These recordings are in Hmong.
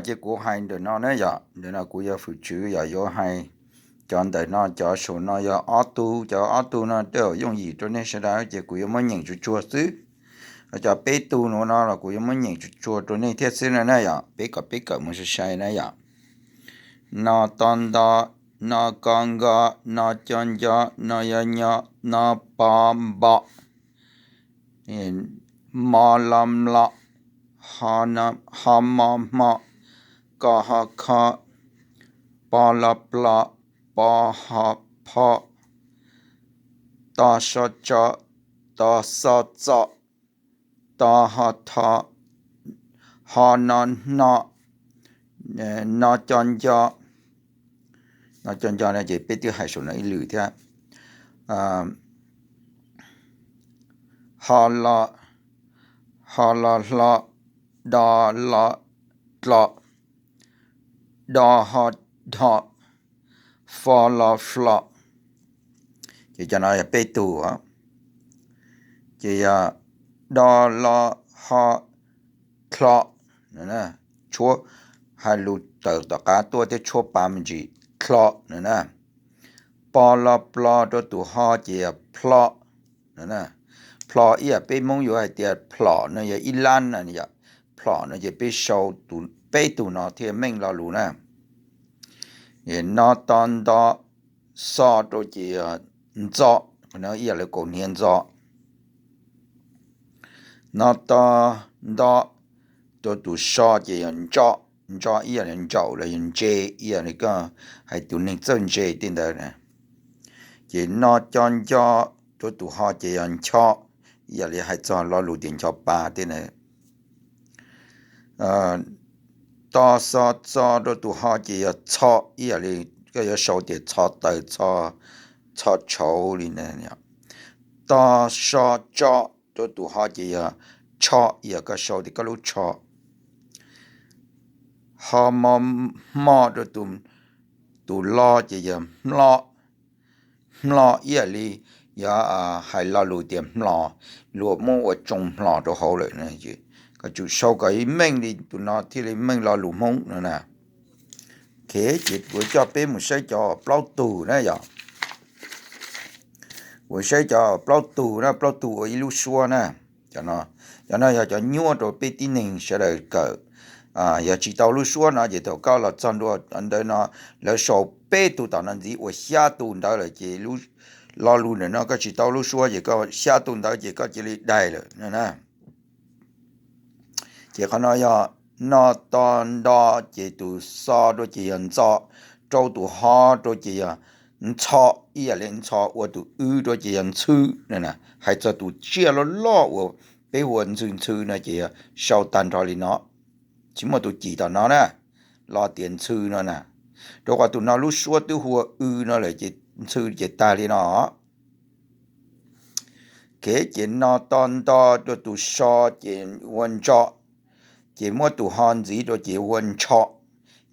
Ces kuv hais ntawm no ne yom, ntawm no kuv yog fwm tswv yom, yuav hais cov ntawm no, cov saum no yog ob tug, cov ob tug no tej zaum yooj yim rau nej sawv daws ces kuv yuav muab nyeem tsuag tsuag xwb. Cov peb tug no no los kuv yuav muab nyeem tsuag tsuag rau nej thiab xwb na yom, peb kom peb kawm mus sai sai na yom. No to nto, no ko nko, no co nco, no yo nyo, no po npo, mo lo mlo, ho mo hmo, ko ho kho, po lo plo, po ho pho, to so tso, to xo txo, to ho tho, ho no hno, no co nco. No co nco no ces peb twb hais saum no ib lwm thiab. Ho lo, ho lo hlo, do lo dlo, do ho dho, fo lo flo. Ces cov no yog peb tug, ces yog do lo ho dlo, tshuab, hais lus tawm tom qab tuaj thiab tshuab pa me ntsis, dlo no na. Po lo plo rau tus ho ces yog plho no. Plho ib yam peb Hmoob yuav hais tias plhom no yog ib lab na yom. Plhom no ces peb sau peb tug no thiaj meej lo lus na. No to nto, xo rau ces yog ntxo, ib yam li kaus hniav ntxo. No to nto rau tus so ces yog ntso, ntso ib yam li ntsaum los yog ntse, ib yam li koj hais tus neeg txawj ntse tej ntawd. Ces no co nco rau tus ho ces yog ncho, ib yam li hais txog lo lus tias ncho pa tej ntawd. To xo txo rau tus ho ces yog txho, ib yam li koj yuav sau tias txho taws, txho tshauv li na. To so tso rau tus ho ces yog tsho, ib yam koj sau tias koj lub tsho. Ho mo hmo rau tus lo ces yog hmlo, hmlo ib yam li yog hais lo lus tias hmlo, luag muab ua tsoo hmlo rau hauv lawm. Koj tsum sau kom meej li tus no thiaj li meej lo lus Hmoob no na. Ces kuv coj peb mus saib cov plaub tug na yom. Kuv saib cov plaub tug na, plaub tug ua ib lub suab na. Cov no yog cov nyuaj rau peb tib neeg sawv daws kawm. Yog tsis tau lub suab no ces thaum koj los txog ntua ntawd no, lawv sau peb tug tom no ntxiv ua xya tug ntawd lawm ces lo lus ntawm no koj tsis tau lub suab ces koj xya tug ntawd ces koj cia li daig lawm na. Ces qhov no yog no to nto, ces tus xo rau ces yog ntxo, rau tus ho rau ces yog ntxho, ib yam li ntxho ua tus w rau ces yog ntxhw. Hais txog tus tsiaj loj loj uas peb hu ua ntxhw ntxhw no ces yog sau tag nrho li no, tsis muaj tus cim tom no na, los tias ntxhw no na. Rau qhov tus no lub suab twb hu ua w no lawm ces ntxhw ces tag li no. Kev ces no to nto rau tus so ces ua ntso, ces muab tus ho ntxiv rau ces ua ntsho.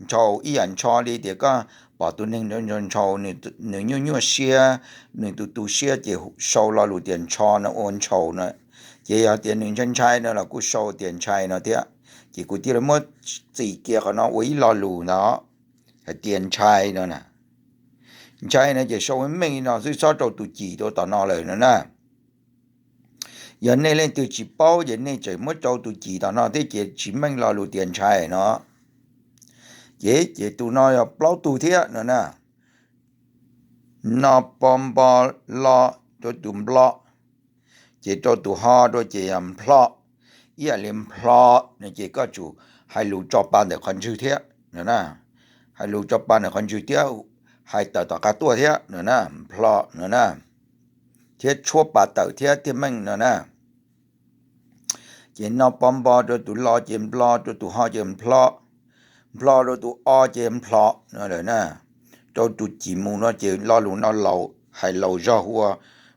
Ntshaus ib yam ntsho li tias koj pom tus neeg ntshaus, nws nyuaj nyuaj siab, nws tu tu siab ces sau lo lus tias ntsho no ua ntshaus no. Ces yog tias nws ntshai ntshai no los kuj sau tias ntshai no thiab. Ces kuv thiaj li muab txim kiag qhov no ua ib lo lus ntawd, hais tias ntshai no na. Ntshai no ces sau meej li no xwb, txhob rau tus cim rau tom no lawm no na. Yog nej leej twg tsis paub ces nej tseem muab rau tus cim tom no thiab ces tsis meej lo lus tias ntshai no. Ces, ces tus no yog plaub tug thiab no na. No po npo lo rau tus nplo, ces rau tus ho rau ces yog nplho. Ib yam li nplho no ces koj tsum hais lus tso pa ntawm qhov ntswg thiab no na. Hais lus tso pa ntawm qhov ntswg thiab, hais tawm tom qab tuaj thiab no na, nplho no na, thiab tshuab pa tawm thiab thiaj meej no na. Ces no po npo rau tus lo ces nplo, rau tus ho ces nplho, nplho rau tus o ces nplho no lawm na. Rau tus cim mus no ces lo lus no laus, hais laus zog hu ua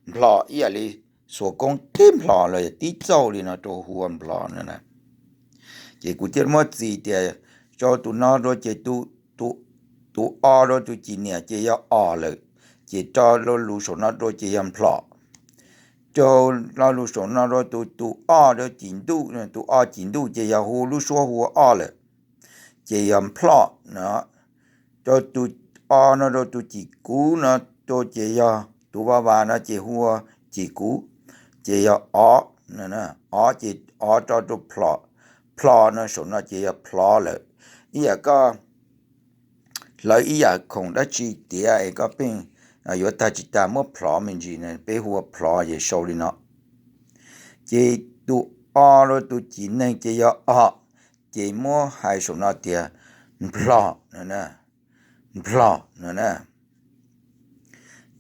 nplho, ib yam li xuas koob tib nplho los yog tib txauj li no rau hu ua nplho no na. Ces kuv thiaj muab txim tias rau tus no rau ces tus o rau tus cim niam ces yog os lawm, ces rau lo lus saum no rau ces yog nplhom. Rau lo lus saum no rau tus, tus o rau cim ntuj, tus o cim ntuj ces yog hu lub suab hu ua oj lawm. ces yog nplho no. Rau tus o no rau tus cim kuv no, rau ces yog tus va vas no ces hu ua cim kuv, ces yog ov, ov ces ov rau rau plho, plho no saum no ces yog plhov lawm. Ib yam koj hlawv ib yam khoom dab tsi tiav es koj pheej yuav tag tsis tag muab plhov me ntsis no, peb hu ua plhov ces sau li no. Ces tus o rau tus cim neeg ces yog o, ces muab hais saum no tias nplog no, nplog no na.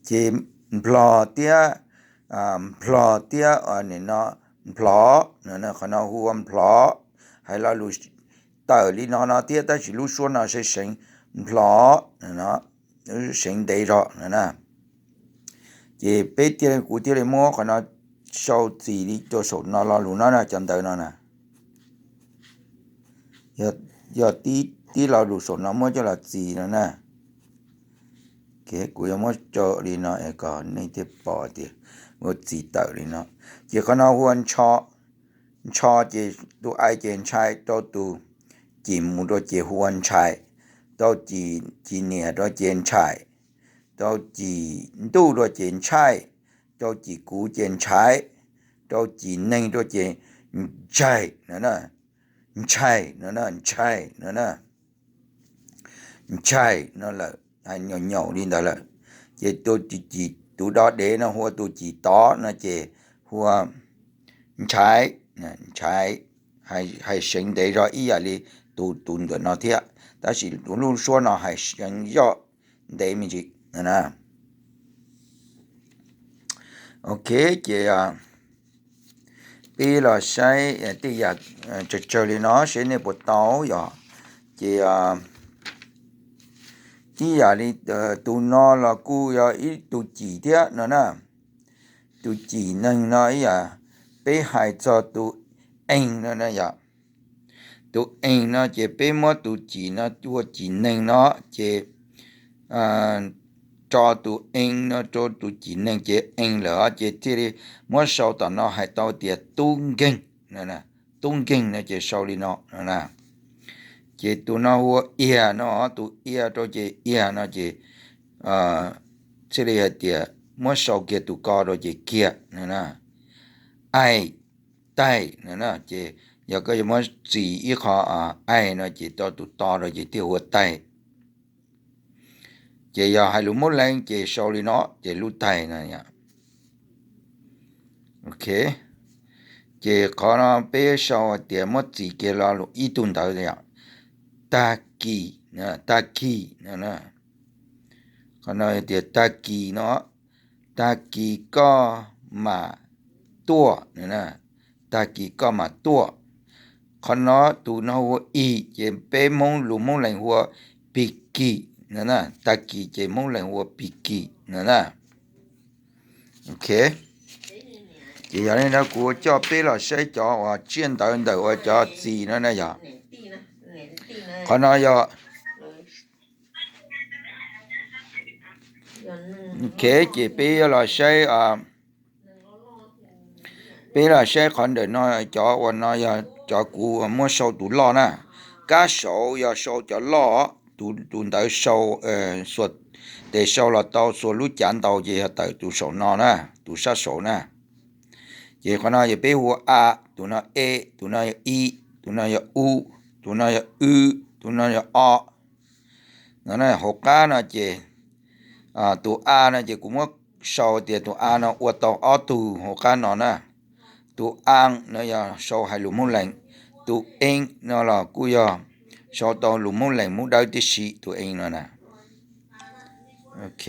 Ces nplog thiab, nplog thiab no, nplhov no, qhov no hu ua nplhov. Hais lo lus tawm li no no thiab tab sis lub suab no seev seev, nplhov no, seev ntev zog no na. Ces peb thiaj, kuv thiaj li muab qhov no sau txis li rau saum no lo lus no na, cov ntawv no na. Yog tib lo lus saum no muab coj los txis no na. Kuv yuav muab tso li no es kom nej thiaj pom tias ua txis tawm li no. Ces qhov no hu ua ntsho, ntsho ces tus ai ces ntshai, rau tus cim mus rau ces hu ua ntshai, rau cim niam rau ces ntshai, rau cim ntuj rau ces ntshai, rau cim kuv ces ntshai, rau cim neeg rau ces ntshai no, ntshai no, ntshai no, ntshai no lawm, nyaum nyaum li ntawd lawm. Ces tus cim, tus do dev no hu ua tus cim tod no ces hu ua ntshai, ntshai, hais seev ntev zog ib yam li tus, tus ntawm no thiab, tab sis tus lub suab no hais seev zog ntev me ntsis na. Ok, ces peb los saib tej yam tsawg tsawg li no seb nej puas tau yom. Ces ib yam li tus no los kuj yog ib tug cim thiab no na. Tus cim neeg no ib yam peb hais txog tus eeg no na yom. Tus eeg no ces peb muab tus cim no ua cim neeg no ces tso tus eeg no rau tus cim neeg ces eeg lawm ces thiaj li muab sau tom no hais tau tias tub nkeeg, tub nkeeg no ces sau li no na. Ces tus no hu ua iag no, tus ia rau ces iag no ces thiaj li hais tias muab sau kiag tus ko rau ces kiag no na. Aig, taig no na, ces yog koj yuav muab txis ib qho aig no ces rau tus to rau ces thiaj hu ua taig. Ces yog hais lus Moob Leej ces sau li no ces lub taig no. Ok, ces qhov no peb sau tias muab txis kiag lo lus ib tug ntawv yom. Tag kis, tag kis no. Qhov no tias tag kis no, tag kis koj mam tuaj, tag kis koj mam tuaj. Qhov no tus no hu ua ig ces peb Hmoob lus Hmoob Lees hu ua pig kig no, tag kis ces Hmoob Lees hu ua pig kig no na. Ok, ces yog li no kuv coj peb los saib cov uas tsiaj ntawv ntawm uas cov txis no na yom. Qhov no yog, ok, ces peb yuav los saib, peb los saib qhov ntawm no, cov uas no yog cov kuv muab sau tus loj na. Kab saud yog sau cov loj, tus ntawd sau, xuas, tes sau los tau xuas lub cav ntau ces yog tawm tus saum no na, tus sab saud na. Ces qhov no yog peb hu ua a, tus no e, tus no yog i, tus no yog u, tus no yog w, tus no yog o. No hauv qab no ces tus a no ces kuv muab sau tias tus a no ua tau ob tug hauv qab no na. Tus a no yog sau hais lus Hmoob Lees, tus e no los kuj yog sau tau lus Hmoob Lees Hmoob Dawb tib si, tus e no na. Ok,